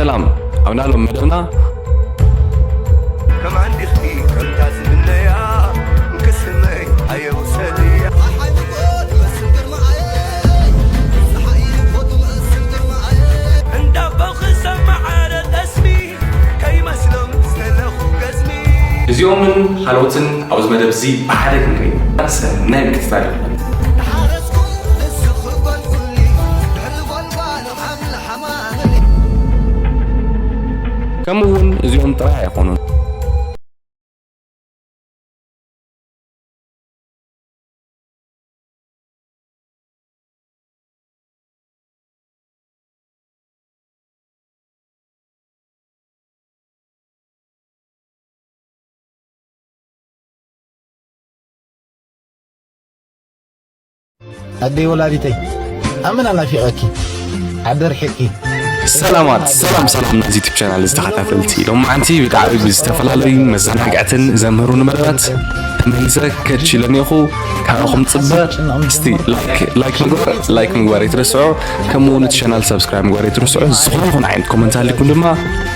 ሰላም፣ ኣብ ናሎም መደብና ከማን ዲኺ ከምታ ዝምነያ ክስመይ ኣየውሰድያ እንዳቦኺ ሰማዓረ ጠስሚ ከይመስሎም ዝተለኹ ገዝሚ እዚኦምን ካልኦትን ኣብዚ መደብ እዚ ብሓደ ክንርኢ ሰናይ ምክትታል ይኹን። ከምኡ እውን እዚኦም ጥራይ ኣይኮኑን። ኣደይ ወላዲተይ ኣመና ናፊቐኪ ዓዲ ርሒቕኪ ሰላማት ሰላም ሰላም ናይዚ ዩቱብ ቻናል ዝተኸታተልቲ ሎማዓንቲ ብጣዕሚ ብዝተፈላለዩ መዘናግዕትን ዘምህሩን መደባት ተመሊሰ ከች ኢለ እኒኹ። ካባኹም ፅበ እስቲ ላይክ ላይክ ምግባር ላይክ ምግባር ኣይትረስዑ። ከምኡ እውን እቲ ቻናል ሳብስክራይብ ምግባር ኣይትረስዑ። ዝኾነ ይኹን ዓይነት ኮመንት ኣሊኩም ድማ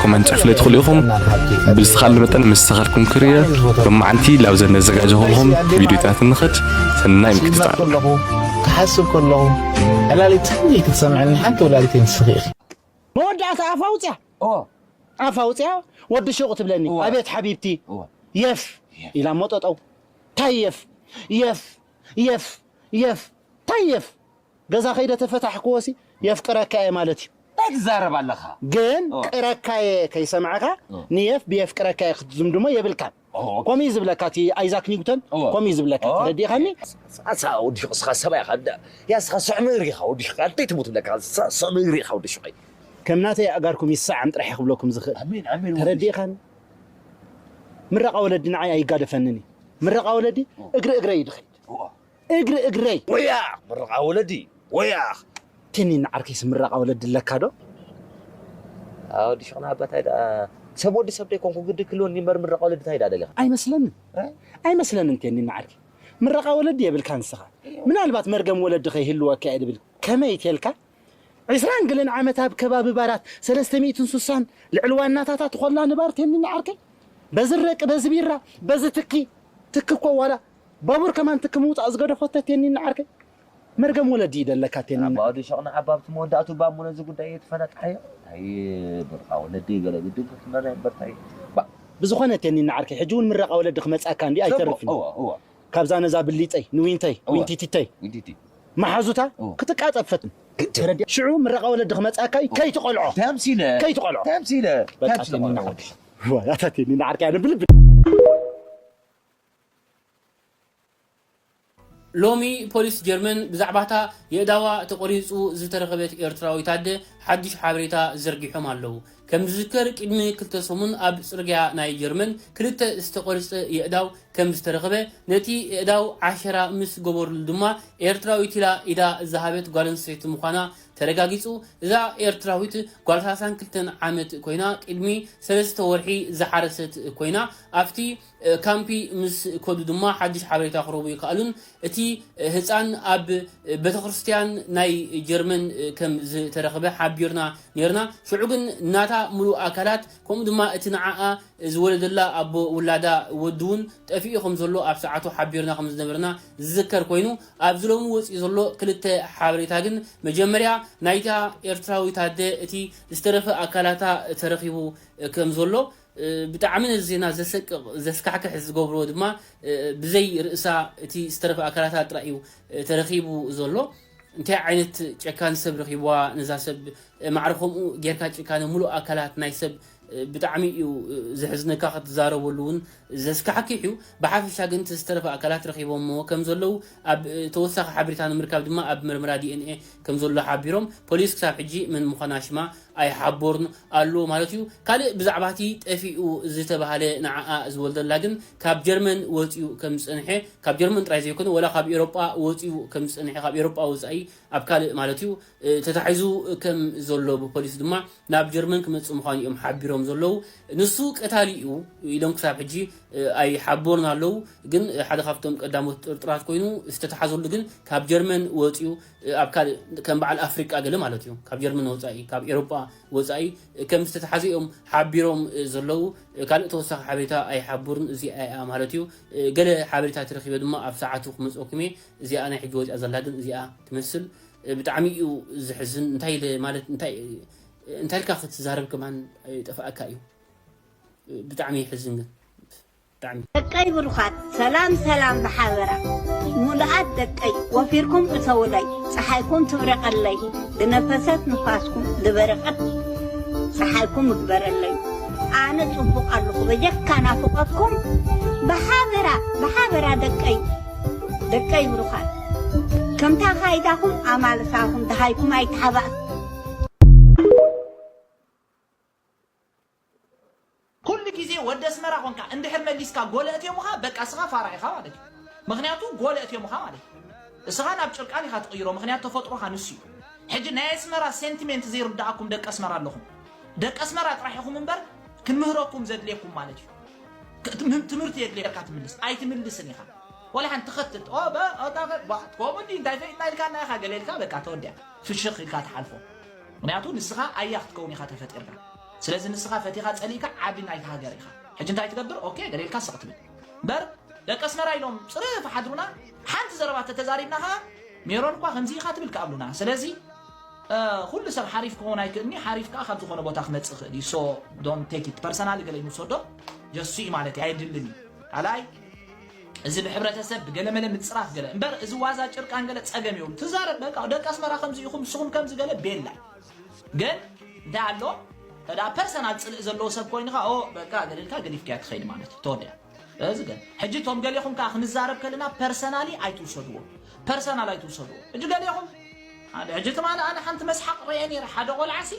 ኮመንት ፅሕፍለይ ትኽእሉ ኢኹም። ብዝተኻለ መጠን ምስ ተኻልኩም ክርየ ሎማዓንቲ ላብዘን ነዘጋጀኹልኹም ቪዲዮታት ንኸድ። ሰናይ ምክትታል። ከለኹ ክሓስብ ከለኹ ዕላሊት ትንሽ ክትሰምዐኒ ሓንቲ ወላዲተይ ንስኺ ኢኺ። መወዳእታ ኣፍ ኣውፅያ ኣፍ ኣውፅያ ወዲ ሹቕ ትብለኒ። ኣቤት ሓቢብቲ የፍ ኢላ ሞጠጠው። ታይ የፍ የፍ የፍ የፍ ታይ የፍ ገዛ ከይደ ተፈታሕክዎ ሲ የፍቅረካ እየ ማለት እዩ። እንታይ ትዛረብ ኣለኻ? ግን ቅረካየ ከይሰማዕካ ንየፍ ብየፍቅረካየ ክትዝምድሞ የብልካን። ከምኡ እዩ ዝብለካ እቲ ኣይዛክ ኒውተን። ከምኡ እዩ ዝብለካ። ተረዲእኻኒ? ኣሳ ወዲ ሹቕ እስኻ ሰብኣይ ኢኻ። ያ እስኻ ስዕ ምእሪ ኢኻ ወዲ ሹቕ። ኣንተይ ትሙት ብለካ ስዕ ምእሪ ኢኻ ወዲ ሹቕ። ከም ናተይ ኣእጋርኩም ይሰዓም ጥራሕ ክብለኩም ዝኽእል። ኣሜን ኣሜን። ተረዲእኻኒ? ምረቓ ወለዲ ንዓይ ኣይጋደፈንን እዩ። ምረቓ ወለዲ እግሪ እግረይ እዩ ድኸይድ። እግሪ እግረይ። ወያ ምረቓ ወለዲ ወያ። ቴኒን ዓርከይስ ምረቓ ወለዲ ኣለካ ዶ? ኣዎ፣ ወዲ ሹቕ ንዓባይ እንታይ ደኣ ሰብ ወዲ ሰብ ደይኮንኩ ግዲ ክልወኒ እምበር ምረቓ ወለዲ እንታይ ደኣ ደሊኻ? ኣይመስለንን። ኣይመስለንን ቴኒን ዓርከይ። ምረቓ ወለዲ የብልካ ንስኻ። ምናልባት መርገም ወለዲ ከይህልወካ እየ ድብል። ከመይ ተልካ? ዕስራን ገለን ዓመት ኣብ ከባቢ ባራት ሰለስተ ሚእትን ስሳን ልዕሊ ዋናታታ ትኾላ ንባር ቴኒን ዓርከይ። በዚ ረቂ፣ በዚ ቢራ፣ በዚ ትኪ፣ ትኪ እኮ ዋላ ባቡር ከማን ትኪ ምውጻእ ዝገደፈቶ ቴኒን ዓርከይ። መርገም ወለዲ እዩ ደለካ ቴኒን። ኣባ ወዲ ሾቕ ንዓባ ኣብቲ መወዳእቱ ባሞ ነዚ ጉዳይ እየ ትፈናጥሓዮ። ኣይ ምርቓ ወለዲ ገለ ግድን ክትመርያ እምበር እንታይ። ባ- ብዝኾነ ቴኒን ዓርከይ፣ ሕጂ እውን ምረቓ ወለዲ ክመጻካ እንዲ ጽቡቕ፣ ኣይተርፍን። እወ፣ እወ። ካብዛ ነዛ ብሊጸይ፣ ንዊንተይ፣ እወ። ዊንቲቲተይ፣ ዊንቲቲ። መሓዙታ እወ። ክትቃጸብ ፈትን። ተረዲኣ። ሽዑ ምረቓ ወለዲ ክመጻካ እዩ፣ ከይትቆልዖ። እንታይ ኣምሲለ? ከይትቆልዖ። እንታይ ኣምሲለ? በቃ እንታይ ኣምሲለ ቴኒን ቆልዖ? ዓርከይ። ዋ፣ ኣታ ቴኒን ዓርከይ፣ ኣነ ብልቢ። ሎሚ ፖሊስ ጀርመን ብዛዕባታ የእዳዋ ተቖሪጹ ዝተረኸበት ኤርትራዊት ኣደ ሓድሽ ሓበሬታ ዘርጊሖም ኣለዉ። ከም ዝዝከር ቅድሚ ክልተ ሰሙን ኣብ ጽርግያ ናይ ጀርመን ክልተ ዝተቖርጸ የእዳው ከም ዝተረኸበ ነቲ የእዳው ዓሸራ ምስ ገበሩሉ ድማ ኤርትራዊት ኢላ ኢዳ ዝሃበት ጓል ኣንስተይቲ ምዃና ተረጋጊጹ። እዛ ኤርትራዊት ጓል ሰላሳን ክልተን ዓመት ኮይና ቅድሚ ሰለስተ ወርሒ ዝሓረሰት ኮይና ኣብቲ ካምፒ ምስ ከዱ ድማ ሓድሽ ሓበሬታ ክረኽቡ ይከኣሉን እቲ ህፃን ኣብ ቤተክርስትያን ናይ ጀርመን ከም ዝተረኽበ ሓቢርና ነርና። ሽዑ ግን ናታ ሙሉእ ኣካላት ከምኡ ድማ እቲ ንዓኣ ዝወለደላ ኣቦ ውላዳ ወዲ እውን ጠፊኡ ከም ዘሎ ኣብ ሰዓቱ ሓቢርና ከም ዝነበርና ዝዝከር ኮይኑ ኣብዚ ሎሚ ወፂኡ ዘሎ ክልተ ሓበሬታ ግን መጀመርያ ናይታ ኤርትራዊት ኣደ እቲ ዝተረፈ ኣካላታ ተረኺቡ ከም ዘሎ ብጣዕሚ ነዚ ዜና ዘሰቅቕ ዘስካሕክሕ ዝገብርዎ ድማ ብዘይ ርእሳ እቲ ዝተረፈ ኣካላታ ጥራይ እዩ ተረኺቡ ዘሎ። እንታይ ዓይነት ጨካን ሰብ ረኺብዋ ነዛ ሰብ ማዕረ ከምኡ ጌርካ ጭካነ ሙሉእ ኣካላት ናይ ሰብ ብጣዕሚ እዩ ዘሕዝነካ ክትዛረበሉ እውን ዘስካሕክሕ እዩ። ብሓፈሻ ግን እቲ ዝተረፈ ኣካላት ረኺቦሞ ከም ዘለዉ ኣብ ተወሳኺ ሓበሬታ ንምርካብ ድማ ኣብ ምርመራ ዲኤንኤ ከም ዘሎ ሓቢሮም ፖሊስ ክሳብ ሕጂ መን ምዃና ሽማ ኣይሓቦርን ኣሎ ማለት እዩ። ካልእ ብዛዕባ እቲ ጠፊኡ ዝተባህለ ንዓኣ ዝወልደላ ግን ካብ ጀርመን ወፂኡ ከም ዝፀንሐ ካብ ጀርመን ጥራይ ዘይኮነ ወላ ካብ ኤሮጳ ወፂኡ ከም ዝፀንሐ ካብ ኤሮጳ ወፃኢ ኣብ ካልእ ማለት እዩ ተታሒዙ ከም ዘሎ ብፖሊስ ድማ ናብ ጀርመን ክመፅእ ምዃኑ እዮም ሓቢሮም። ዘለዉ። ንሱ ቀታሊ እዩ ኢሎም ክሳብ ሕጂ ኣይሓበሩን ኣለዉ። ግን ሓደ ካብቶም ቀዳሞት ጥርጥራት ኮይኑ ዝተተሓዘሉ ግን ካብ ጀርመን ወፂኡ ኣብ ካልእ ከም በዓል ኣፍሪቃ ገለ ማለት እዩ፣ ካብ ጀርመን ወፃኢ ካብ ኤሮጳ ወፃኢ ከም ዝተተሓዘ እዮም ሓቢሮም ዘለዉ። ካልእ ተወሳኺ ሓበሬታ ኣይሓብሩን። እዚኣ እያ ማለት እዩ። ገለ ሓበሬታ ተረኪበ ድማ ኣብ ሰዓቱ ክመፅኦኩም እየ። እዚኣ ናይ ሕጂ ወፂኣ ዘላ ግን እዚኣ ትመስል። ብጣዕሚ እዩ ዝሕዝን። እንታይ ኢለ ማለት እንታይ እንታይ ኢልካ ክትዛረብ ከማን ይጠፍኣካ እዩ። ብጣዕሚ ይሕዝን ግን ብጣዕሚ። ደቀይ ብሩኻት፣ ሰላም ሰላም ብሓበራ። ሙሉኣት ደቀይ፣ ወፊርኩም እተውለይ፣ ፀሓይኩም ትብረቐለይ፣ ብነፈሰት ንፋስኩም፣ ብበረቐት ፀሓይኩም እግበረለይ። ኣነ ፅቡቕ ኣለኹ፣ በጀካ ናፍቐኩም፣ ብሓበራ፣ ብሓበራ ደቀይ፣ ደቀይ ብሩኻት። ከምታ ካይዳኹም ኣማልሳኹም፣ ደሃይኩም ኣይተሓባእ። ኩሉ ግዜ ወዲ ኣስመራ ኾንካ እንድሕር መሊስካ ጎለ እትዮምኻ፣ በቃ እስኻ ፋራ ኢኻ ማለት እዩ። ምኽንያቱ ጎለ እትዮምኻ ማለት እዩ። እስኻ ናብ ጭርቃን ኢኻ ትቕይሮ፣ ምኽንያቱ ተፈጥሮኻ ንሱ እዩ። ሕጂ ናይ ኣስመራ ሴንቲሜንት ዘይርድኣኩም ደቂ ኣስመራ ኣለኹም። ደቂ ኣስመራ ጥራሕ ኢኹም እምበር ክንምህረኩም ዘድልየኩም ማለት እዩ። ክ- ትም- ትምህርቲ የድልየካ ትምልስ፣ ኣይትምልስን ኢኻ። ወላ ሓንቲ ትኸትት፣ ኦ፣ በ-፣ ኦ፣ ታ-፣ ባ-፣ ከምኡ እንዲ እንታይ ፈ-፣ እንታይ ኢልካ፣ እንታይ ኢኻ ገለ ኢልካ፣ በቃ ተወዲኣ። ፍሽኽ ኢልካ ትሓልፎ። ምኽንያቱ ንስኻ ኣያ ክትከውን ኢኻ ተፈጢርካ። ስለዚ ንስኻ ፈቲኻ ጸሊእካ ዓቢ ናይቲ ሃገር ኢኻ። ሕጂ እንታይ ትገብር? ኦኬ፣ ገለ ኢልካ ስቕ ትብል። እምበር ደቂ ኣስመራ ኢሎም ጽርፍ ሓድሩና፣ ሓንቲ ዘረባ ተተዛሪብና ኸኣ ሜሮን እኳ ከምዚ ኢኻ ትብል ክኣብሉና። ስለዚ እ፣ ኩሉ ሰብ ሓሪፍ ክኸውን ኣይክእልኒ፣ ሓሪፍ ከኣ ካብ ዝኾነ ቦታ ክመጽእ ይኽእል እዩ። So don't take it personal ገለ ይምሰዶ ጀሱ እዩ ማለት እዩ፣ ኣየድልን እዩ። ካልኣይ እዚ ብሕብረተሰብ ብገለመለ ምጽራፍ ገለ እምበር እዚ ዋዛ ጭርቃን ገለ ጸገም የብሉ። ትዛረብ በቃ ደቂ ኣስመራ ከምዚ ኢኹም ንስኹም ከምዚ ገለ ቤላ እዩ። ግን እንታይ ኣሎ ተዳ ፐርሰናል ጽልእ ዘለዎ ሰብ ኮይንኻ ኦ በቃ ገለ ኢልካ ገዲፍካያ ትኸይድ ማለት እዩ። ተወዲኣ። እዚ ግን ሕጂ እቶም ገሌኹም ከዓ ክንዛረብ ከለና ፐርሰናሊ ኣይትውሰድዎ፣ ፐርሰናል ኣይትውሰድዎ። ሕጂ ገሌኹም ሓደ ሕጂ ትማሊ ኣነ ሓንቲ መስሓቕ ርእየ ነይረ። ሓደ ቆልዓ ሲ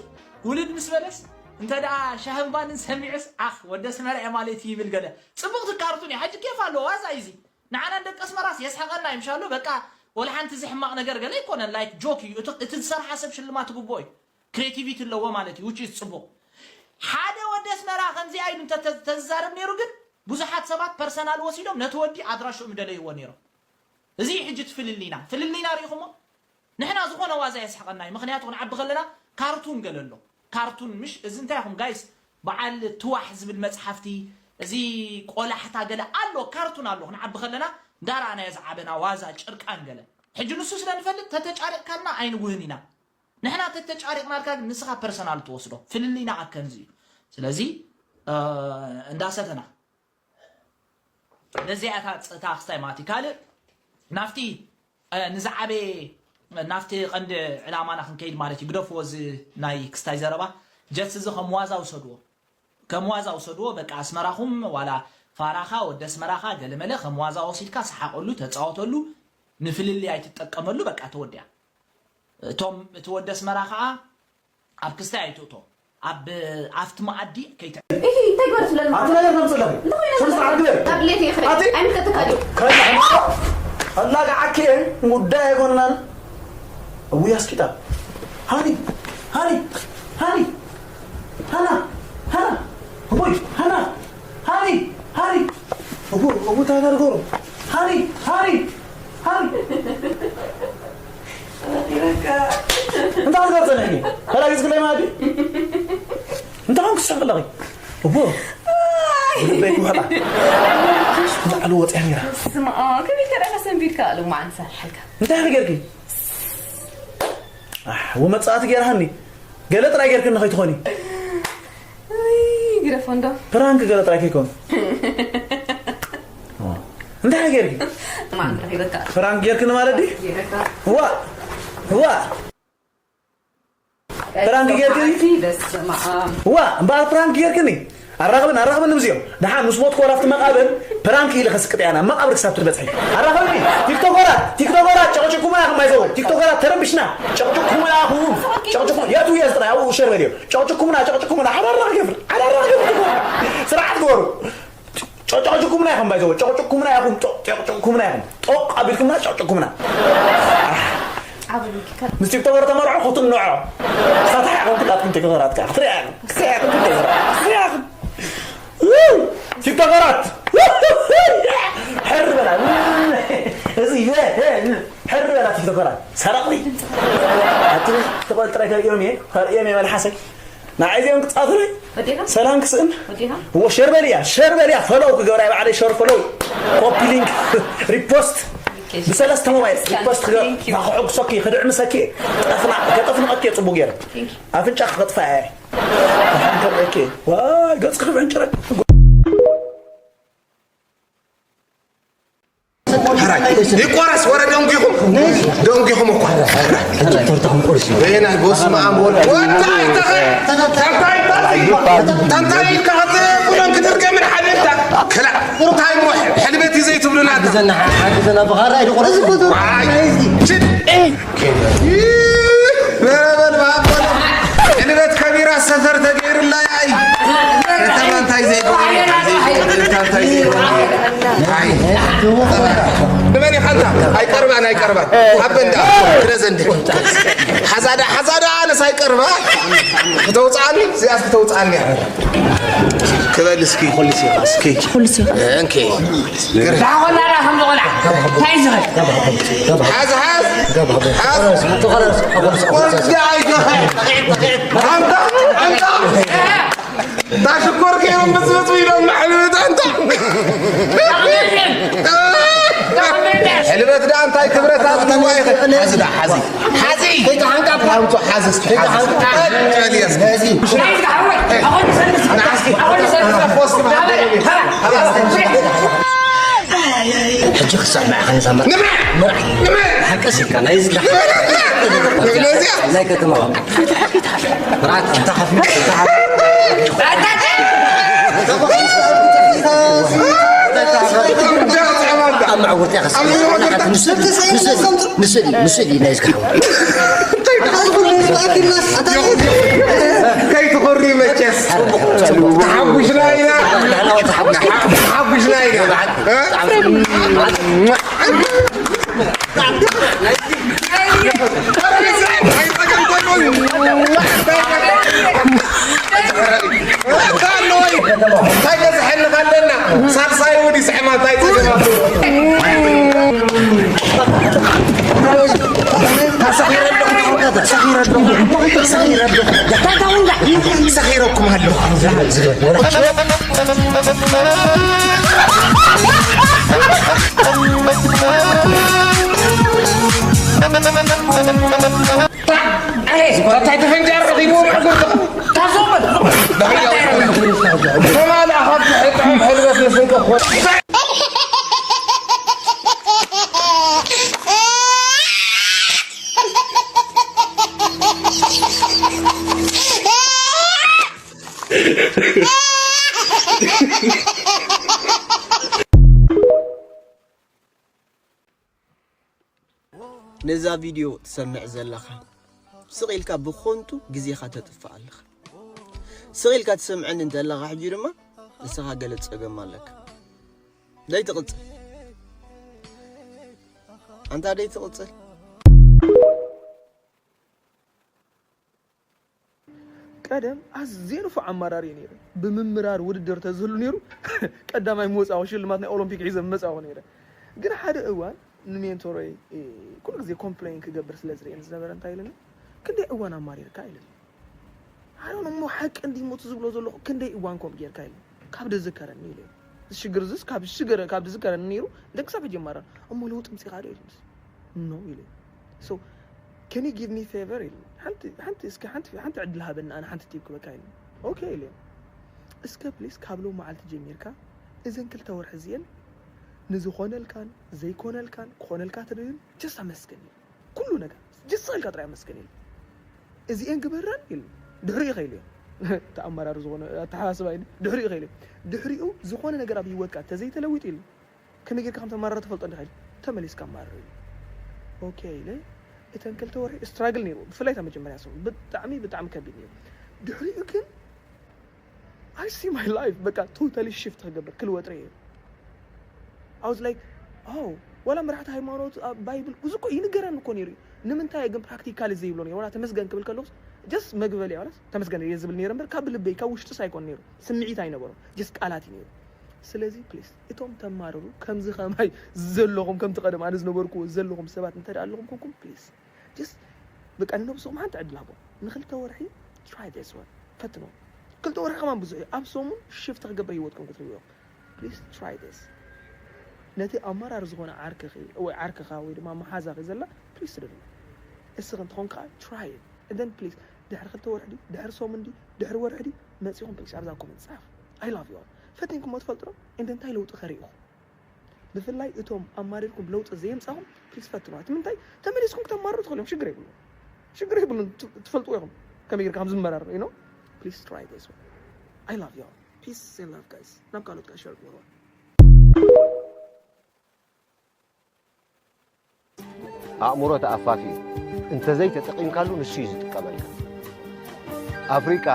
ውልድ ምስ በለስ እንተ ደኣ ሻህን ባንን ሰሚዑስ ኣኽ ወደ ኣስመራ እየ ማለት እዩ ይብል ገለ። ጽቡቕቲ ካርቱን እያ። ሕጂ ኬፍ ኣለዎ ዋዛ እዩ እዚ። ንዓና ንደቂ ኣስመራስ የስሕቐና እዩ ምሻሎ። በቃ ወላ ሓንቲ እዚ ሕማቕ ነገር ገለ ኣይኮነን። ላይክ ጆክ እዩ። እቲ እቲ ዝሰርሓ ሰብ ሽልማት ትግብኦ እዩ። ክሬቲቪቲ ኣለዎ ማለት እዩ። Which is ጽቡቕ። ሓደ ወዲ ኣስመራ ከምዚኣ ኢሉ እንተ ተዝዛረብ ነይሩ ግን ብዙሓት ሰባት ፐርሰናል ወሲዶም ነቲ ወዲ ኣድራሽኡ ምደለይዎ ነይሮም። እዚ እዩ ሕጂ እቲ ፍልልይና። ፍልልይና ርኢኹሞ? ንሕና ዝኾነ ዋዛ የስሕቐና እዩ። ምኽንያቱ ክንዓቢ ከለና ካርቱን ገለ ኣሎ። ካርቱን ምሽ እዚ እንታይ ኢኹም ጋይስ? በዓል ትዋሕ ዝብል መጽሓፍቲ እዚ ቆላሕታ ገለ ኣሎ ካርቱን ኣሎ። ክንዓቢ ከለና እንዳረኣናዮ ዝዓበና ዋዛ ጭርቃን ገለ። ሕጂ ንሱ ስለ ንፈልጥ ተተጫሪቕካልና ኣይንውህን ኢና። ንሕና ተተጫሪቕናልካ ግን ንስኻ ፐርሰናል ትወስዶ። ፍልልይና ኣብ ከምዚ እዩ። ስለዚ እንዳሰተና ነዚኣ እታ ክስታይ ማለት እዩ። ካልእ ናብቲ ንዝዓበየ ናብቲ ቀንዲ ዕላማና ክንከይድ ማለት እዩ። ግደፍዎ እዚ ናይ ክስታይ ዘረባ ጀስ እዚ ከም ዋዛ ውሰድዎ። ከም ዋዛ ውሰድዎ በቃ ኣስመራኹም ዋላ ፋራኻ ወዲ ኣስመራኻ ገለመለ ከም ዋዛ ወሲድካ ሰሓቐሉ ተፃወተሉ ንፍልልይ ኣይትጠቀመሉ በቃ ተወዲኣ። እቶም እቲ ወዲ ኣስመራ ከዓ ኣብ ክስታይ ኣይትእቶ ኣብ ኣብቲ መኣዲ ከይተ ይሄ እንታይ ግበር ስለል ኣቲ ነገር ከምፅለኺ ስነ ስርዓት ግበሪ ኣብ ድሌት ይኸ ኣቲ ኣይምልከተካዩ ከላግዓኪ እየ ጉዳይ ኣይኮነናን እውይ ኣስኪታ ሃኒ ሃኒ ሃኒ ሃና ሃና እቦይ ሃና ሃኒ ሃኒ እቦ እቦ ታጋር ጎሮ ሃኒ ሃኒ ሃኒ እንታይ ክትገርፀኒ ሕጂ ከላጊፅ ክለይ ማዲ እንታይ ኮንክ ትስሕቂ ኣለኺ እቦ ልበይ ክውሕጣ ንላዕሊ ወፅያ ነይራ ስማ ከመይ ከደና ሰንቢድካ ኣሉ ማዓን ሰርሐልካ እንታይ ኢኺ ጌርኪ ኣሕ፣ ወመጻእቲ ጌርሃኒ ገለ ጥራይ ጌርክኒ ከይትኾኒ ግደፎ እንዶ ፕራንክ ገለ ጥራይ ከይኮን እንታይ ጌርኪ ማን ረኺበካ ፕራንክ ጌርክኒ ማለት ድዩ ጌረካ ዋ ዋ ፕራንክ ጌርክኒ በስመ ኣብ ዋ እምበኣር ፕራንክ ጌርክኒ ኣራኽብን ኣራኽብን ንምዚኦም ደሓን ምስ ሞትኩ ወላ ኣብቲ መቓብር ፕራንክ ኢለ ከስቅጥ እያ ናብ መቓብር ክሳብ ትበፅሒ ኣራኽብኒ ቲክቶከራት ቲክቶከራት ጨቕጭኩማ ኢኹም ኣይዘወር ቲክቶከራት ተረብሽና ጨቕጭኩማ ኢኹም ጨቕጭኩ የቱ እየ ዝጥራይ ኣብኡ ሸር በልዮ ጨቕጭኩምና ጨቕጭኩምና ሓዳራ ክገብር ሓዳራ ክገብር ስርዓት ግበሩ ጨቅጭቁምና ኢኹም ባይዘው ጨቅጭቁምና ኢኹም ጨቅጭቁምና ኢኹም ጦቅ ኣቢልኩምና ጨቅጭቁምና ዓብሉኪካ ምስ ቲክቶከር ተመርዖ ክትንዖ ሳታ ኢኹም ክላትኩም ቲክቶከራት ከዓ ክትሪኣ ኢኹም ክትሪኣ ኢኹም ክትሪኣ ቲክቶከራት ሕር በላ። እዚ ሕር በላ ቲክቶከራት ሰራቕቲ። ኣቲ ቲክቶከር ጥራይ ከርእዮም እየ፣ ከርእዮም እየ መልሓሰይ። ንዓይ እዚኦም ክጻትለይ ወዲኻ? ሰላም ክስእን። ወዲኻ? እዎ ሸር በልያ፣ ሸር በልያ፣ ፈሎው ክገብራ እየ ባዕለይ፣ ሸር ፈሎው፣ ኮፒ ሊንክ፣ ሪፖስት። ብሰለስተ ሞባይል ሪፖስት ክገብር። Thank you. ከሕጉሰኪ፣ ክድዕምሰኪ፣ ጠፍና-፣ ከጠፍንቐኪ እየ ጽቡቅ ገይረ። Thank you. ኣፍንጫ ክጥፋ እየ። ደሓን ከርእየኪ። ዋይ፣ ገጽ ክፍዕንጭረቅ። ሕራይ። ይቆረስ፣ ወረ ደንጊኹም። ደንጊኹም እኮ። ሕጂ ቶርታኹም ቆርሱ። በየናይ በስመ ኣብ ወልድ። ወታ ኣይተኸ-፣ ታንታይ ታንታይ ኢልካ ኸተ-፣ ቡለን ክትርገ ምን ሓደግታ። ከላ። እንታይ እሞ ሕልበት እዩ ዘይትብሉና። ሓግዘና፣ ሓግዘና ብኻራ ኢሉ ቆርሱ። ዋይ። ሽት። በል፣ በል፣ በል። ዕልበት ከቢራ ሰፈር ተገይሩላ። ኣይ፣ ከተማ እንታይ ዘይገብሩ፣ እንታይ ዘይገብሩ። ኣይ፣ ንመን ኢኻ ኣንታ? ኣይቀርባን፣ ኣይቀርባን። ኣበ እንዳ፣ ክረዘ እንደ። ሓዛዳ፣ ሓዛዳ፣ ኣነስ ኣይቀርባ። ክተውፅኣኒ፣ እዚኣስ ክተውፅኣኒ። ክበል እስኪ። እስኪ። ኩሉ ሲኻ። እንኪ። ዳኾና ዳ ከም ዝኾና። እንታይ ዝኸ? ሓዝ፣ ሓዝ። ሓዝ። ወርዲ ኣይገኸ። ኣንታ፣ ኣንታ። ታሽኮር ከይሮም ብፅብፅ ኢሎም መሕልበት ኣንታ። ሕልበት ዳ እንታይ ክብረት ኣትዋ ይኸ? ሓዚ ዳ፣ ሓዚ። ሓዚ። ከይትሓንቃ እኮ። ኣምጡ፣ ሓዚ እስኪ፣ ሓዚ። ከይትሓንቃ። ቀል እየ እስኪ። ነዚ። ሕጂ ክሳዕ ንዓኻ ንዛመር። ንምዕ! ምርዓይ! ንምዕ! ሓቀስ ኢልካ፣ ናይ ዝላ-፣ ስለዚያ ናይ ከተማ። ምርዓት፣ እንተ ሓፊ-፣ እንተ ሓፊ-፣ ኣብ መዕወርትያ ከስ-፣ ንስእሊ፣ ንስእሊ፣ ንስእሊ፣ ናይ ዝካ ሓወ። ከይትኾሪ መቸስ። ተሓጉስና ኢና። ተሓጉስና ኢና። እ? እንታይ በዝሐኒ ካለና? ሳልሳይ ውዲ ስሕማ እንታይ ጸገም ኣለዎ? ሰኺረ ኣለኹ፣ ሰኺረ ኣለኹ፣ ሰኺረ ኣለኹ። ሰኺረኩም ኣለኹ። እንታይ ተፈንጃር ረኺቡ ምዕጉርቱ? ታዞመን። ተማላ ካብ ሕጥዕም ሕልበት ንስንቀ ኮ-፣ ነዛ ቪድዮ ትሰምዕ ዘለኻ፣ ስቕ ኢልካ ብኾንቱ ግዜኻ ተጥፍእ ኣለኻ። ስቕ ኢልካ ትሰምዐኒ እንተለኻ፣ ሕጂ ድማ ንስኻ ገለ ጸገም ኣለካ። ደይ ትቕጽል። ኣንታ ደይ ትቕጽል። ቀደም ኣዝየ ንፉዕ ኣመራሪ እየ ነይረ። ብምምራር ውድድር ተዝህሉ ነይሩ፣ ቀዳማይ ምወጻኹ፣ ሽልማት ናይ ኦሎምፒክ ሒዘ ምመጻኹ ነይረ። ግን ሓደ እዋን ንሜንቶረይ፣ እ፣ ኩሉ ግዜ ኮምፕሌን ክገብር ስለ ዝርእየኒ ዝነበረ እንታይ ኢለኒ? "ክንደይ እዋን ኣማሪርካ?" ኢለኒ። "ኣሮን፣ እሞ ሓቂ እንዲ ሞት ዝብሎ ዘለኹ ክንደይ እዋን ከምኡ ጌርካ?" ኢለኒ። "ካብ ድዝከረኒ" ኢለ። እዚ ሽግር እዚስ ካብ ሽግር፣ ካብ ድዝከረኒ ነይሩ፣ እንደ ክሳብ ሕጂ ይማረር። "እሞ ለውጢ ምጺኻ ዶ?" ኢለኒ። "No" ኢለ። "So, can you give me favor?" ኢለ። "ሓንቲ፣ ሓንቲ፣ እስኪ ሓንቲ፣ ሓንቲ ዕድል ሃበኒ፣ ኣነ ሓንቲ ቲፕ ክበካ" ኢለ። "ኦኬ" ኢለ። "እስከ ፕሊስ ካብ ሎም መዓልቲ ጀሚርካ እዘን ክልተ ወርሒ እዚኤን ንዝኾነልካን ዘይኮነልካን ክኾነልካ ትደልን ጀስት ኣመስግን ኢለ። ኩሉ ነገር ጀስት ኢልካ ጥራይ ኣመስግን" ኢለ። "እዚኤን ግበረን" ኢለ። ድሕሪኡ ከይሉ እየ። ተኣማራሪ ዝኾነ ኣተሓሳስባ እዩ። ድሕሪኡ ከይሉ እየ። ድሕሪኡ ዝኾነ ነገር ኣብ ህይወትካ ተዘይተለዊጡ ኢለ። ከመይ ጌርካ ከም ተማርር ትፈልጦ እንዲኻ ኢሉ፣ ተመሊስካ ኣማርር ኢሉ። ኦኬ ኢለ፣ እተን ክልተ ወርሒ ስትራግል ነይሩ፣ ብፍላይ እታ መጀመርያ ሰሙን ብጣዕሚ፣ ብጣዕሚ ከቢድ ነይሩ። ድሕሪኡ ግን፣ I see my life፣ በቃ፣ ቶታሊ ሽፍት ክገብር፣ ክልወጥ ርእየ። I was like, "Oh፣ ዋላ መራሕቲ ሃይማኖት፣ ኣብ ባይብል፣ ብዙ እኮ ይንገረኒ እኮ ነይሩ እዩ። ንምንታይ ግን ፕራክቲካሊ ዘይብሎ ነይሩ?" ዋላ ተመስገን ክብል ከለኹስ፣ ጀስት መግበሊ፣ ዋላ ተመስገን እየ ዝብል ነይረ እምበር፣ ካብ ልበይ፣ ካብ ውሽጥስ ኣይኮን ነይሩ። ስምዒት ኣይነበሮን። ጀስት ቃላት እዩ ነይሩ። ስለዚ ፕሊስ እቶም ተማርሩ ከምዚ ከማይ ዘለኹም ከምቲ ቀደም ኣነ ዝነበርኩዎ ዘለኹም ሰባት እንተ ደኣ ኣለኹም ኮንኩም ፕሊስ ጀስት በቃ ንነብስኹም ሓንቲ ዕድል ሃቦም። ንክልተ ወርሒ try this one ፈትኖ። ክልተ ወርሒ ከማን ብዙሕ እዩ። ኣብ ሰሙን ሽፍት ክገብር ህይወትኩም ክትህብዮም ፕሊስ try this። ነቲ ኣመራር ዝኾነ ዓርክኺ ወይ ዓርክኻ ወይ ድማ መሓዛኺ ዘላ ፕሊስ ስደዱ። እስኺ እንተኾን ከዓ try it and then ፕሊስ ድሕሪ ክልተ ወርሒ ድዩ ድሕሪ ሰሙን ድዩ ድሕሪ ወርሒ ድዩ መፂኹም ፕሊስ ኣብዛ ኮመንት ፃፍ። I love you all። ፈቲንኩሞ ትፈልጡ ዶ? And then እንታይ ለውጢ ከሪእኹም? ብፍላይ እቶም ኣማሪርኩም ለውጢ ዘየምፃኹም ፕሊስ ፈትኑ። እቲ ምንታይ ተመሊስኩም ክተማርሩ ትኽእሉ እዮም። ሽግር የብሉ ሽግር የብሉ። ትፈልጥዎ ኢኹም ከመይ ጌርካ ከም ዝመራር you know please try this one. I love you all. Peace and love guys። ናብ ካልኦት ከዓ ሸር ግበርዋ። ኣእምሮ ተኣፋፊ እዩ። እንተዘይተጠቒምካሉ ንሱ እዩ ዝጥቀመልካ። ኣፍሪቃ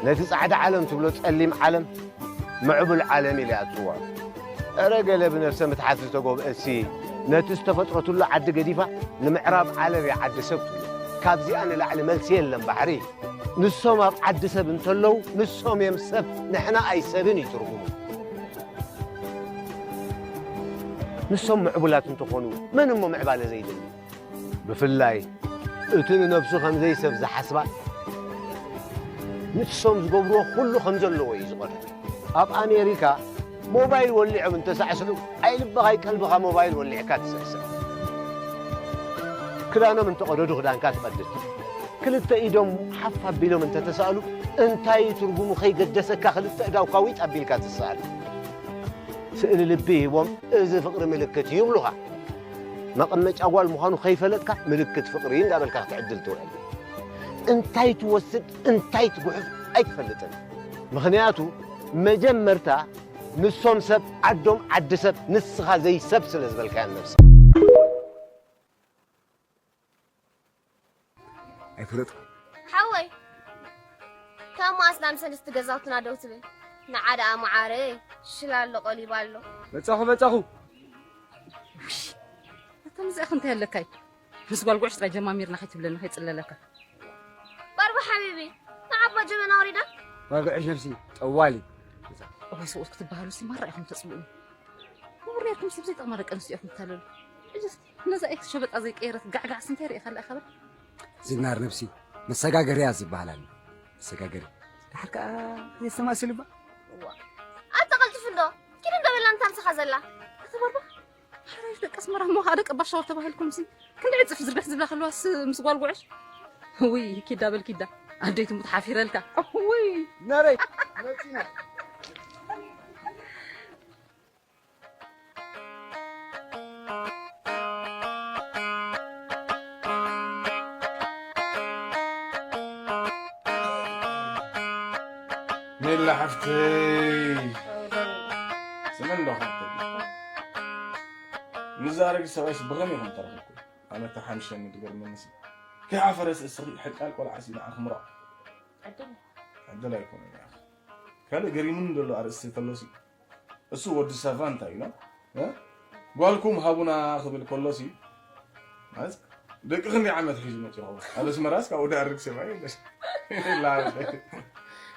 ነቲ ጻዕዳ ዓለም ትብሎ ጸሊም ዓለም ምዕቡል ዓለም ኢላ እያ ትጽውዖ። እረ ገለ ብነብሰ ምትሓት ዝተጎብአሲ ነቲ ዝተፈጥረትሉ ዓዲ ገዲፋ ንምዕራብ ዓለም እያ ዓዲ ሰብ ትብሎ። ካብዚኣ ንላዕሊ መልሲ የለን ባሕሪ። ንሶም ኣብ ዓዲ ሰብ እንተለዉ ንሶም እዮም ሰብ፣ ንሕና ኣይሰብን እዩ ትርጉሙ። ንሶም ምዕቡላት እንተኾኑ መን እሞ ምዕባለ ዘይደሊ? ብፍላይ እቲ ንነብሱ ከም ዘይሰብ ዝሓስባ ንሶም ዝገብርዎ ኩሉ ከም ዘለዎ እዩ ዝቖርር። ኣብ ኣሜሪካ ሞባይል ወሊዖም እንተሳዕስዑ ኣይልበኻ ኣይቀልብኻ ሞባይል ወሊዕካ ትስዕስዕ። ክዳኖም እንተቐደዱ ክዳንካ ትቐድድ። ክልተ ኢዶም ሓፍ ኣቢሎም እንተተሳእሉ እንታይ እዩ ትርጉሙ ከይገደሰካ ክልተ እዳውካ ዊጥ ኣቢልካ ትስኣል። ስእሊ ልቢ ሂቦም እዚ ፍቕሪ ምልክት እዩ ይብሉኻ። መቐመጫ ጓል ምዃኑ ከይፈለጥካ ምልክት ፍቕሪ እንዳበልካ ክትዕድል ትውዕል። እንታይ ትወስድ እንታይ ትጉሕፍ ኣይትፈልጥን። ምኽንያቱ መጀመርታ ንሶም ሰብ ዓዶም ዓዲ ሰብ ንስኻ ዘይሰብ ስለ ዝበልካያ ነብሳ። ኣይፈለጥኩ ሓወይ ከም ኣስላም ሰለስተ ገዛውትና ደው ትብል ንዓዳ ኣማዓረ ሽላ ኣሎ ቆሊባ ኣሎ መጻኹ መጻኹ እቶም እዚኣ ክንታይ ኣለካይ ምስ ጓል ጉዕሽ ጥራይ ጀማሚርና ከይትብለኒ ከይፅለለካ ባርባ ሓቢቢ ንዓባ ጀበና ወሪዳ ባርባ ዕሽ ነብሲ ጠዋሊ እዋይ ሰብኡት ክትበሃሉ ሲ ማራ ኢኹም ተፅልኡኒ ንቡር ኔርኩም ሰብ ዘይጠቕማ ደቂ ኣንስትዮ ኢኹም ትታለሉ ሕጂ እስኪ ነዛ ኤክስ ሸበጣ ዘይቀየረት ጋዕጋዕ ስንታይ ርኢኻ ኣለኣ ከበል ዝናር ነብሲ መሰጋገርያ ዝበሃል ኣሎ መሰጋገሪ ድሓር ከዓ የስተማስልባ ኣተቐልጥፍ እንዶ ኪድ እንዶ በላ እንታምስኻ ዘላ ኣተባርባ ሓራይሽ ደቂ ኣስመራ እሞ ከዓ ደቂ ኣባሻወር ተባሂልኩም ሲ ክንዲ ዕፅፍ ዝርግሕ ዝብላ ከለዋስ ምስ ጓል ጉዕሽ ውይ ኪዳ በል ኪዳ ኣደይ ትሙት ሓፊረልካ ውይ ናረይ መፂና ሜላ ሓፍተይ ስምን ዶ ሓፍተይ ንዛረግ ሰብኣይስ ብኸመይ ኢኹም ተረኺብኩም ኣነ ተሓምሸኒ ትገርመኒ ሲ ከይሓፈረስ እስኺ ሕቃል ቆልዓ ሲ ንዓኺ ምራቕ ዕድል ኣይኮነን ኢኻ ካልእ ገሪሙኒ ዘሎ ኣርእስቲ ተሎሲ እሱ ወዲ ሳቫንታ እዩ ጓልኩም ሃቡና ክብል ከሎሲ ማለት ደቂ ክንደይ ዓመት ሒዙ መፂ ይኸውን ኣብ ኣስመራስ ካብኡ ደኣርግ ሰብኣይ የለሽ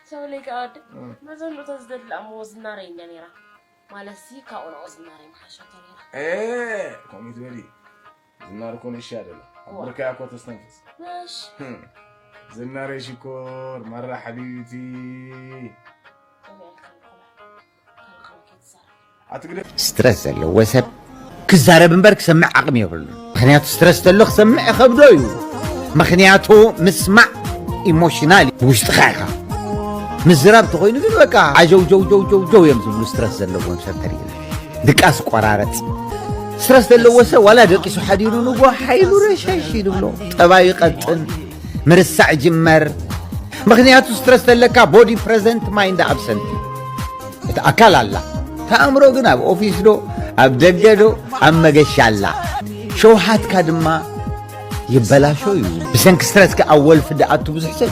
ሰብለይ ከዓ ወዲ መዘንኡ ተዝደሊ ኣሞ ዝናረይ እንደ ነይራ ማለት ሲ ካብኡ ናብኡ ዝናረይ ምሓሸቶ ነይራ ከምኡ ትበሊ ዝናር እኮ ንእሻ ደሎ ኣብ ብርካያ እኮ ተስተንፍስ ዝናረይ ሽኮር ማራ ሓቢብቲ ስትረስ ዘለዎ ሰብ ክዛረብ እምበር ክሰምዕ ዓቕሚ የብሉ ምክንያቱ ስትረስ ተሎ ክሰምዕ ከብዶ እዩ ምክንያቱ ምስማዕ ኢሞሽናል ብውሽጥኻ ኢኻ ምዝራብ ተኾይኑ ግን በቃ ዓጀው ጀው ጀው ጀው ጀው እዮም ዝብሉ ስትረስ ዘለዎም ሰብ ተሪእና ድቃስ ቆራረፅ ስትረስ ዘለዎ ሰብ ዋላ ደቂሱ ሓዲሩ ንጎ ሓይሉ ረሸሽ ይድብሎ ጠባዩ ይቐጥን ምርሳዕ ጅመር ምኽንያቱ ስትረስ ተለካ body present mind absent እቲ ኣካል ኣላ እቲ ኣእምሮ ግን ኣብ ኦፊስ ዶ ኣብ ደገ ዶ ኣብ መገሻ ኣላ ሸውሃትካ ድማ ይበላሾ እዩ ብሰንኪ ስትረስ ከኣ ወልፊ ድኣቱ ብዙሕ ሰብ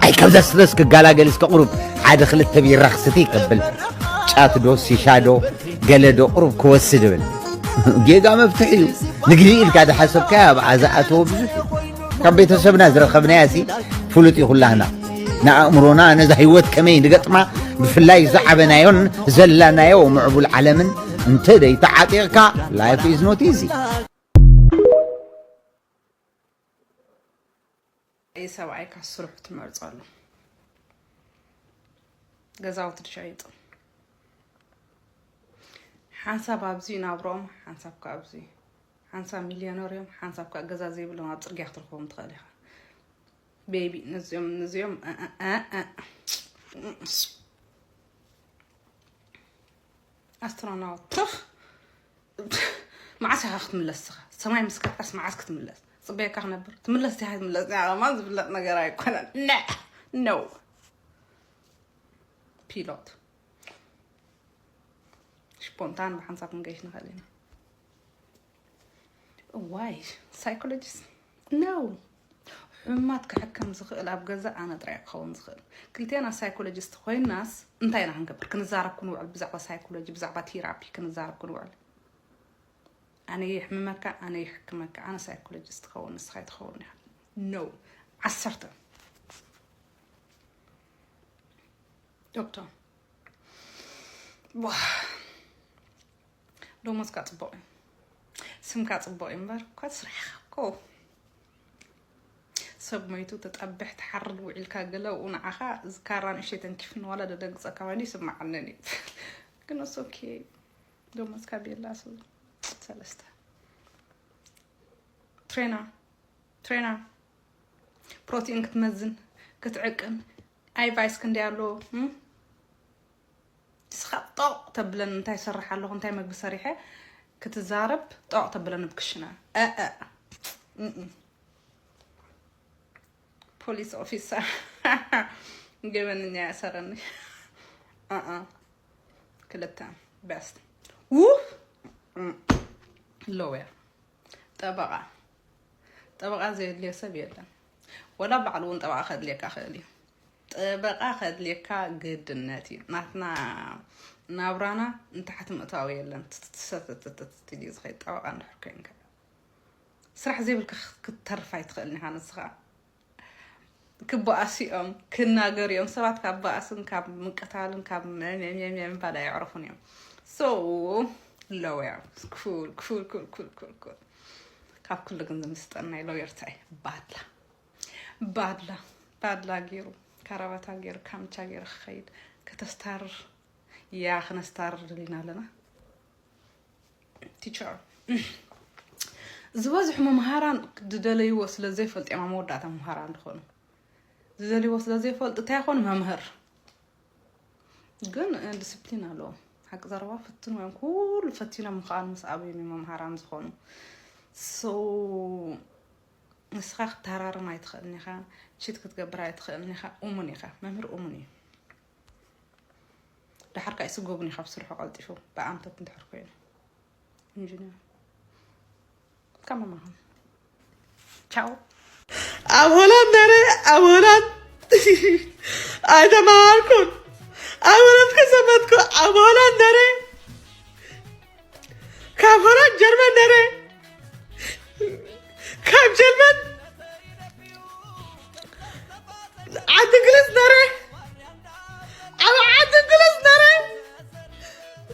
ኣይ ካብዛ ስትረስ ክጋላገል እስከ ቁሩብ ሓደ ክልተ ቢራ ክስቲ ከብል ጫት ዶ ሲሻ ዶ ገለ ዶ ቁሩብ ክወስድ እብል ጌጋ መፍትሒ እዩ ንግዜ ኢልካ ዝሓሰብካያ ኣብኣ ዝኣተወ ብዙሕ እዩ ካብ ቤተሰብና ዝረኸብናያ ሲ ፍሉጥ እዩ ኩላህና ንኣእምሮና ነዛ ህይወት ከመይ ንገጥማ ብፍላይ ዝዓበናዮን ዘላናዮ ምዕቡል ዓለምን እንተ ደይተዓጢቕካ life is not easy። ሰብኣይካ ስርሑ ትመርፀሉ ገዛውቲ ትሸይጡ ሓንሳብ ኣብዚ ናብሮም ሓንሳብ ከ ኣብዚ ሓንሳብ ሚሊዮነር እዮም ሓንሳብ ከ ገዛ ዘይብሎም ኣብ ፅርግያ ክትረኽቦም ትኽእል ኢኻ ቤቢ ነዚኦም ነዚኦም ኣስትሮናውት ትኽ መዓስ ኢኻ ክትምለስ ስኻ ሰማይ ምስ ከድካስ መዓስ ክትምለስ ፅበየካ ክነብር ትምለስ ዲኻ ትምለስ ዲኻ ከማን ዝፍለጥ ነገር ኣይኮነን ነ ነው ፒሎት ሽፖንታን ብሓንሳብ ክንገይሽ ንኽእል ኢና ዋይ ሳይኮሎጂስት ነው ሕማት ክሕከም ዝኽእል ኣብ ገዛ ኣነ ጥራይ ክኸውን ዝኽእል ክልቴና ሳይኮሎጂስት ኮይናስ እንታይ ኢና ክንገብር ክንዛረብ ክንውዕል ብዛዕባ ሳይኮሎጂ ብዛዕባ ቴራፒ ክንዛረብ ክንውዕል ኣነ ይሕምመካ ኣነ ይሕክመካ ኣነ ሳይኮሎጂስት ክኸውን ንስኻ ይትኸውን ኢኻ ነው ዓሰርተ ዶክተር ደሞዝካ ፅቡቕ እዩ ስምካ ፅቡቕ እዩ እምበር እኳ ስራሕኻ እኮ ሰብ ሞይቱ ተጠብሕ ትሓርድ ውዒልካ ገለ ኣብኡ ንዓኻ ዝካራ ንእሸይ ተንኪፍኒ ዋላ ደደንግፀካ ኮይኑ ይስማዓንን እዩ ግን እሱ ኦኬ ደሞዝካ ቤላ ሰለስተ ትሬና ትሬና ፕሮቲን ክትመዝን ክትዕቅን ኣይ ቫይስ ክንደይ ኣለዎ ንስኻ ጦቕ ተብለን እንታይ ሰርሕ ኣለኹ እንታይ መግቢ ሰሪሐ ክትዛረብ ጦቕ ተብለን ብክሽነ ፖሊስ ኦፊሰር ገበንኛ ያሰረኒ ክልተ ቤስት ውፍ ሎየር ጠበቓ ጠበቓ ዘየድልዮ ሰብ የለን ወላ ባዕሉ እውን ጠበቓ ከድልየካ ክእል እዩ ጠበቓ ከድልየካ ግድነት እዩ ናትና ናብራና ንታሕቲ ምእታዊ የለን ትሰተተተተት እዩ ዝኸይድ ጠበቓ እንድሕር ኮይንካ ስራሕ ዘይብልካ ክትተርፍ ኣይትኽእልን ኢኻ ንስኻ ክበኣሱ እዮም ክናገሩ እዮም ሰባት ካብ በኣስን ካብ ምቅታልን ካብ ምባል ኣይዕረፉን እዮም so lawyer cool cool cool cool cool cool ካብ ኩሉ ግን ዝምስጠን ናይ lawyer ታይ ባድላ ባድላ ባድላ ገይሩ ካራባታ ገይሩ ካምቻ ገይሩ ክኸይድ ከተስታርር ያ ክነስታርር ደሊና ኣለና teacher ዝበዝሑ መምሃራን ዝደለይዎ ስለ ዘይፈልጡ እዮም ኣብ መወዳእታ መምሃራን ዝኾኑ ዝደልይዎ ስለ ዘይፈልጡ እንታይ ይኾኑ መምህር ግን ዲስፕሊን ኣለዎም ሓቂ ዘረባ ፍትን ወይም ኩሉ ፈቲኖም ምኽኣል ምስ ኣበዮም እዮም መምሃራን ዝኾኑ so ንስኻ ክትተራርም ኣይትኽእልን ኢኻ ቺት ክትገብር ኣይትኽእልን ኢኻ እሙን ኢኻ መምህር እሙን እዩ ደሓር ከዓ ይስጎብን እዩ ካብ ስርሑ ቀልጢፉ ብኣንፈት እንድሕር ኮይኑ ኢንጂነር ከመማኹም ቻው ኣብ ሆላንድ ነረ ኣብ ሆላንድ ኣይተማሃርኩን ኣብ ሆላንድ ከሰመትኩ ኣብ ሆላንድ ነረ ካብ ሆላንድ ጀርመን ነረ ካብ ጀርመን ዓዲ እንግሊዝ ነረ ኣብ ዓዲ እንግሊዝ ነረ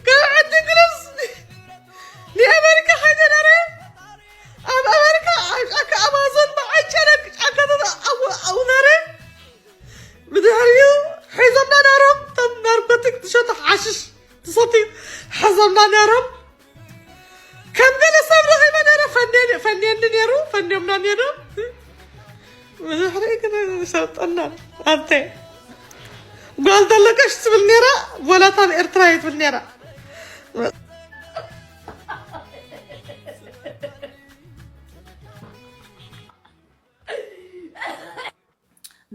ካብ ዓዲ እንግሊዝ ንኣመሪካ ከይደ ነረ ኣብ ኣመሪካ ኣብ ጫካ ኣማዞን ብዓጨነ ጫካታት ኣብኡ ነረ ብድሕሪኡ ሒዞምና ነሮም እቶም ናርኮቲክ ትሸጡ ሓሽሽ ትሰትዩ ሒዞምና ነሮም ከም ገለ ሰብ ረኺበ ነረ ፈንየኒ ነሩ ፈንዮምና ነሮም ብድሕሪ ግን ሰልጠና ኣንተ ጓል ዘለቀሽ ትብል ነራ ወላታ ኣብ ኤርትራ እየ ትብል ነራ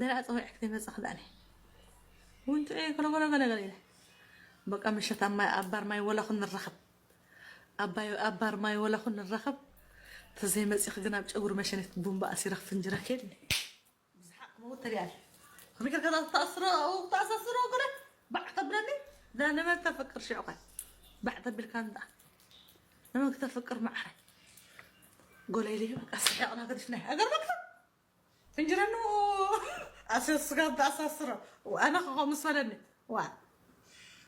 ደራ ፀዊዐ ክትመፅእ ክዳኒ ውንጭ ገለገለገለ ኢለ በቃ ምሸት ኣብ ማይ ኣብ ባር ማይ ወላኹ ንራኸብ ኣባይ ኣብ ባር ማይ ወላኹ ንራኸብ ተዘይመፂኺ ግን ኣብ ጨጉሪ መሸኒት ቡምባ ኣሲረ ክፍንጅረኪ የለ ብዝሓቅ ክመውት ተሪኣለ ከመይ ጌርካ ተኣስሮ ተኣሳስሮ ገለ ባዕ ተብለኒ ዳ ንመን ክተፍቅር ሽዑ ከ ባዕ ተቢልካ እንዳ ንመን ክተፍቅር ማዕረ ጎለ ኢለ በቃ ስሒቕና ገዲፍና ሃገር በቃ ፍንጅረኑ ኣሰስጋ ተኣሳስሮ ኣነ ከኸ ምስ በለኒ ዋ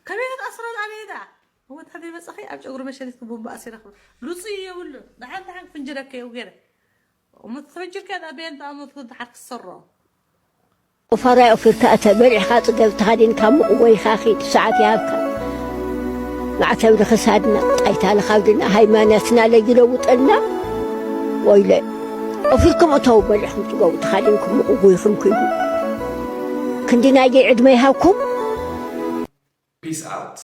ከመይ ክትኣስረን ኣበይ ደኣ? እወ፣ እንተ ዘይመጻኺ ኣብ ጨጉሪ መሸሊት ክቡባ ኣሲረኽብ። ልጹይ የብሉን። ደሓን ደሓን ክፍንጅረከ እዩ ገይረ። እሞ ተፈንጅርከ ደኣ በየን ደኣ ሞት ደሓር ክሰሮ? ቁፋራይ ኦፊርካ እተ በሊዕኻ ጽገብ ተኻዲንካ ምቕወይኻ ኺድ ሰዓት ይሃብካ። ማዕተብ ንኽሳድና ጣይታ ንኻብድና ሃይማኖትና ለይለውጠልና። ወይለ ኦፊርኩም እተው በሊዕኩም ጽገቡ ተኻዲንኩም ምቕወይኹም ኪዱ። ክንዲ ናይገይ ዕድመ ይሃብኩም። Peace out።